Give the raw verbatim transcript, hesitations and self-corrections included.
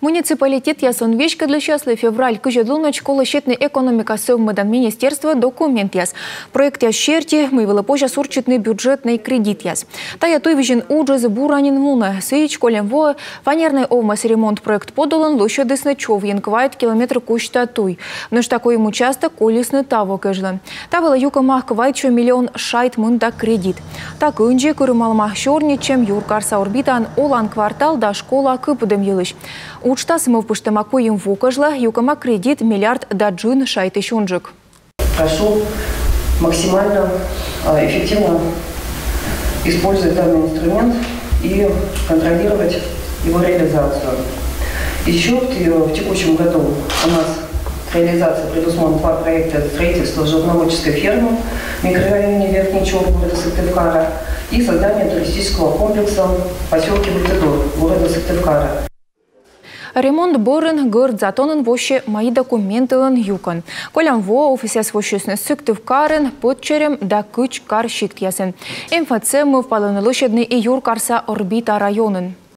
Муниципалитетъясын веськӧдлысьяслы февраль кызьӧд лунӧдз колӧ сетны экономика сӧвмӧдан министерствоӧ документъяс проектъяс серти, мый вылӧ позяс урчитны бюджетнӧй кредитъяс. Тайӧ туйвизьын уджыс бура нин мунӧ. Сідз, кольӧм воӧ фанернӧй овмӧс ремонт проект подулын лӧсьӧдісны Човйын квайт километр кузьта туй. Нӧшта куим участок колисны таво кежлӧ. Та вылӧ юкӧма квайтсё миллион шайт мында кредит. Та кындзи кырымалӧма сёрнитчӧм юркарса Орбитаын олан квартал да школа кыпӧдӧм йылысь. Уджтас мӧвпыштӧма куим во кежлӧ, юкӧма кредит миллиард да джын шайтысь унджык. Прошу максимально, а, эффективно использовать данный инструмент и контролировать его реализацию. Еще в те- в текущем году у нас к реализации предусмотрено два проекта: строительство животноводческой фермы в микрорайоне Верхний Чор города Сыктывкара и создание туристического комплекса в поселке Вытыдор города Сыктывкара. Ремонт бӧрын гӧрд затонын воссьӧ «Мои документы»-лӧн юкӧн. Кольӧм воӧ офисъяс воссисны Сыктывкарын, Подчерем да Кыдз кар сиктъясын. МФЦ мӧвпалӧны лӧсьӧдны и юркарса Орбита районын.